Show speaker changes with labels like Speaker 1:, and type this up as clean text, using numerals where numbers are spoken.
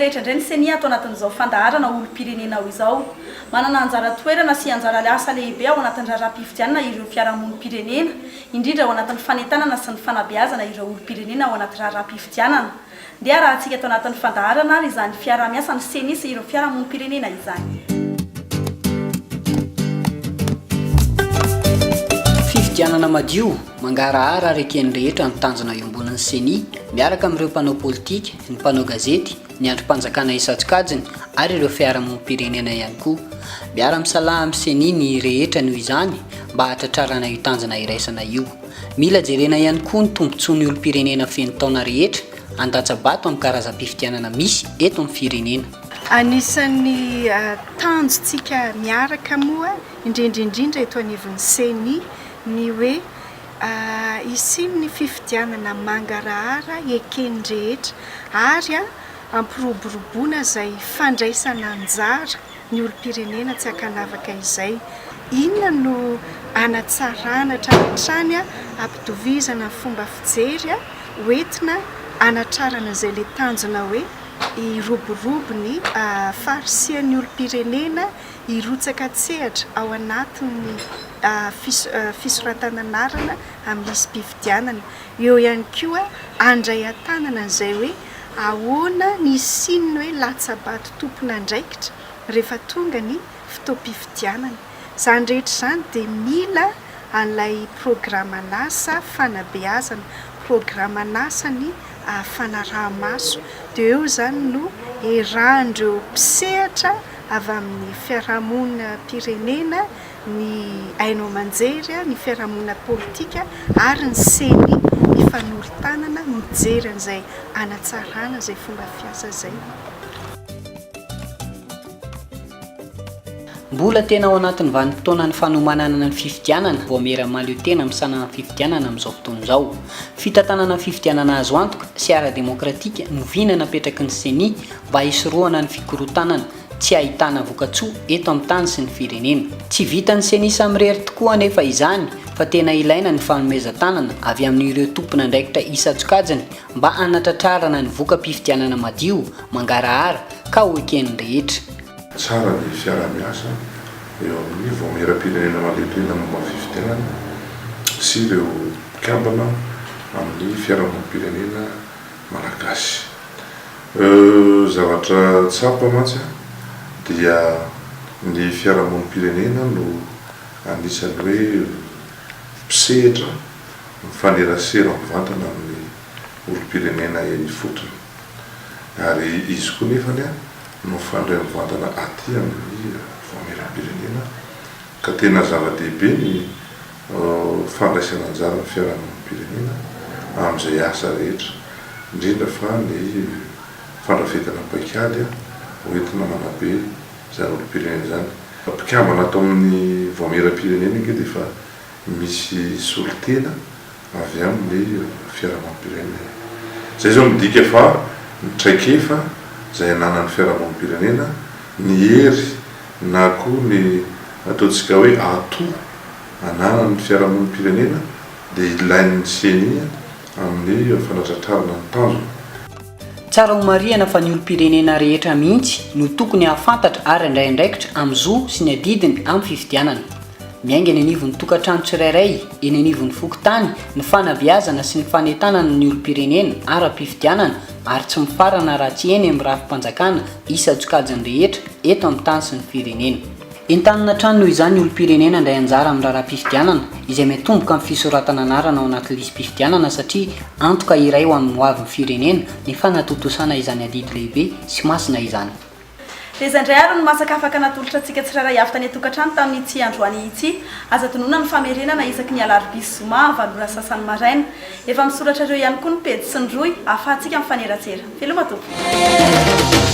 Speaker 1: rehetra indray ny Ceni ato anatin'izao fandaharana olom-pirenena ao izao. Manana anjara toerana sy anjara asa lehibe ao anatin'ny raharaham-pifidianana ireo fiarahamonim-pirenena, indrindra ao anatin'ny fanentanana sy ny fanabeazana ireo olom-pirenena ao anaty raharaham-pifidianana. Ndeha arahantsika ato anatin'ny fandaharana ary izany fiaraha-miasan'ny Ceni sy ireo fiarahamonim-pirenena izany.
Speaker 2: Fifidianana madio, mangarahara ary eken'ny rehetra ny tanjona iombonan'ny Ceni miaraka amin'ireo mpanao politika, ny mpanao gazety, ny andrim-panjakana isan-tsokajiny ary ireo fiarahamonim-pirenena ihany koa. Miara-misalahy amin'ny Ceni ny rehetra noho izany mba hahatratrarana io tanjona iraisana io. Mila jerena ihany koa ny tombontsoan'ny olom-pirenena feno taona rehetra handatsa-bato amin'ny karazam-pifidianana misy eto amin'ny firenena.
Speaker 3: Anisan'ny tanjontsika miaraka moa, indrindra indrindra eto anivon'ny Ceni, ny hoe hisian'ny fifidianana mangarahara eken'ny rehetra ary hampiroboroboana izay fandraisana anjara ny olom-pirenena tsy ankanavaka izay. Inona no hanatsarana hatrany hatrany hampitovizana ny fomba fijery hoentina hanatrarana izay ilay tanjona hoe hiroborobo ny faharisihan'ny olom-pirenena hirotsaka an-tsehatra ao anatin'ny fisoratana anarana amin'ny lisi-pifidianana. Eo ihany koa handray an-tanana an'izay hoe ahoana ny hisian'ny hoe latsa-bato tompon'andraikitra rehefa tonga ny fotoam-pifidianana. Izany rehetra izany dia mila an'ilay programan'asa fanabeazana, programan'asa ny fanaraha-maso. Dia eo izany no iarahan'ireo mpisehatra avy amin'ny fiarahamonim-pirenena, ny haino aman-jery, ny fiarahamonina politika ary ny ceni mifanolo-tanana mijery an'izay hanatsarana izay fomba fiasa izay.
Speaker 2: Mbola tena ao anatin'ny vanim-potoanan'ny fanomanana ny fifidianana, Vaomiera Mahaleo-tena misahana ny fifidianana amin'izao fotoana izao. Fitantanana fifidianana azo antoka sy ara-demokratika no vina napetraky ny Ceni mba hisorohana ny fikorontanana tsy ahitana vokatsoa eto amin'ny tany sy ny firenena. Tsy vitan'ny Ceni samirery tokoa anefa izany fa tena ilaina ny fanomezan-tanana avy amin'ireo tompon'andraikitra isan-tsokajiny mba hanatratrarana ny voka-pifidianana madio, mangarahara ka ho eken'ny rehetra.
Speaker 4: Tsara ny fiaraha-miasa eo amin'ny Vaomieram-pirenena Mahaleo-tena momba ny fifidianana sy ireo mpikambana amin'ny fiarahamonim-pirenena malagasy. Zavatra tsapa mantsy dia ny fiarahamonim-pirenena no anisan'ny hoe mpisehatra mifanerasera mivantana amin'ny olom-pirenena eny ifotony. Ary izy koa nefany no mifandray mivantana aty amin'ny Vaomieram-pirenena ka tena zava-dehibe ny fandraisana anjara ny fiarahamonim-pirenena amin'izay asa rehetra, indrindra fa ny fandrafetana paikady hoentina manabe izany olom-pirenena izany. Mpikambana ato amin'ny Vaomieram-pirenena ange dia efa misy solontena avy amin'ny fiarahamonim-pirenena e. Izay izao midika fa ny traikefa izay ananan'ny fiarahamonim-pirenena, ny hery na koa ny ataontsika hoe atout ananan'ny fiarahamonim-pirenena dia ilain'ny ceni amin'ny fanatratrarana ny tanjona.
Speaker 2: Tsara ho marihana fa ny olom-pirenena rehetra mihitsy no tokony hahafantatra ary handray andraikitra amin'ny zo sy ny adidiny amin'ny fifidianana. Miainga eny anivon'ny tokantrano tsirairay, eny anivon'ny fokontany, ny fanabeazana sy ny fanentanana ny olom-pirenena ara-pifidianana ary tsy mifarana raha tsy eny amin'ny rafi-panjakana isan-tsokajiny rehetra eto amin'ny tany sy ny firenena. Entanina hatrany noho izany ny olom-pirenena handray anjara amin'ny raharaham-pifidianana izay miatomboka amin'ny fisoratana anarana ao anaty lisi-pifidianana satria antoka iray ho amin'ny hoavin'ny firenena ny fanatontosana izany adidy lehibe sy masina izany.
Speaker 1: Dia izay indray ary no masaka afaka natolotra antsika tsirairay avy tany an-tokantrano tamin'ity androany ity. Aza adinoina ny famerenana isaky ny alarobia sy zoma amin'ny valo ora sasany maraina. Efa misoratra ireo ihany koa ny pejy sy ny rohy ahafahantsika mifaneratsera. Veloma tompoko.